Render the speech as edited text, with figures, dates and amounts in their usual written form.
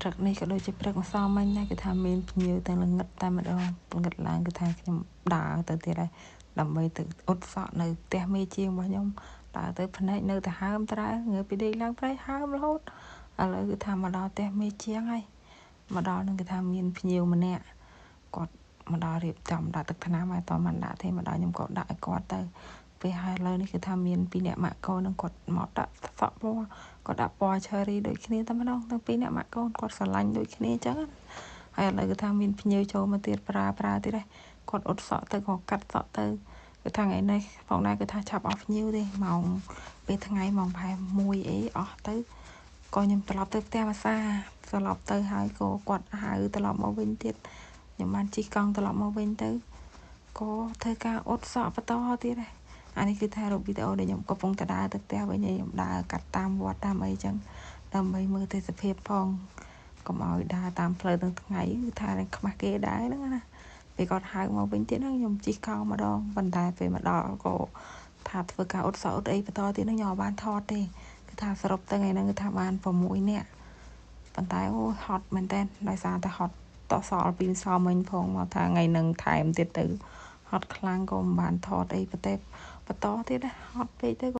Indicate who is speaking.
Speaker 1: ព្រឹកនេះក៏ដូចជាព្រឹកម្សិលមិញដែរគឺថាមានភ្ញៀវទាំងល្ងឹតតែម្ដងល្ងឹតឡើងគឺថាខ្ញុំដើរទៅទៀតហើយដើម្បីទៅអ៊ុតសក់នៅផ្ទះមេជាងរបស់ខ្ញុំដើរទៅភ្នែកនៅតែហើមត្រែងើបពីដេកឡើងប្រៃហើមរហូតឥឡូវគឺថាមកដល់ផ្ទះមេជាងហើយមកដល់នឹងគឺថាមានភ្ញៀវម្នាក់គាត់មកដល់រៀបចំដាក់ទឹកថ្នាំហើយតមិនដាក់ទេមកដល់ខ្ញុំក៏ដាក់ឲ្យគាត់ទៅពេលហើយឥឡូវនេះគឺថាមានពីរអ្នកម៉ាក់កូននឹងគាត់មកដាក់សក់ពណ៌គាត់ដាក់ពណ៌ cherry ដូចគ្នាតែម្ដងទាំងពីរអ្នកម៉ាក់កូនគាត់ស្រឡាញ់ដូចគ្នាអញ្ចឹងហើយឥឡូវគឺថាមានភ្ញៀវចូលមកទៀតប្រើប្រើទៀតហើយគាត់អ៊ុតសក់ទៅក៏កាត់សក់ទៅគឺថាថ្ងៃនេះផងដែរគឺថាឆាប់អស់ភ្ញៀវទេម៉ោងពេលថ្ងៃម៉ោងប្រហែល1អីអស់ទៅក៏ខ្ញុំត្រឡប់ទៅផ្ទះអាសាត្រឡប់ទៅហើយក៏គាត់ហៅត្រឡប់មកវិញទៀតខ្ញុំបានជិះកង់ត្រឡប់មកវិញទៅក៏ធ្វើការអ៊ុតសក់បន្តទៀតដែរអានេះគឺថារូបវីដេអូដែលខ្ញុំកំពុងតែដើរទៅផ្ទះវិញហើយខ្ញុំដើរកាត់តាមវត្តតាមអីចឹងដើម្បីមើលទេសភាពផងកុំឲ្យដើរតាមផ្លូវទាំងថ្ងៃគឺថាខ្មាស់គេដែរហ្នឹងណាពេលគាត់ហៅមកវិញទៀតហ្នឹងខ្ញុំជិះកង់ម្ដងប៉ុន្តែពេលមកដល់ក៏ថាធ្វើការអ៊ុតសក់អ៊ុតអីបន្តទៀតហ្នឹងខ្ញុំអត់បានថតទេគឺថាសរុបទៅថ្ងៃហ្នឹងគឺថាបាន6នាក់ប៉ុន្តែអូហត់មែនតើដោយសារតែហត់តសល់ពីម្សិលមិញផងមកថាថ្ងៃហ្នឹងថែមទៀតទៅហត់ខ្លាំងក៏មិនបានថតអីប្រទេសបន្តទៀតណាហត់ពេកទៅ។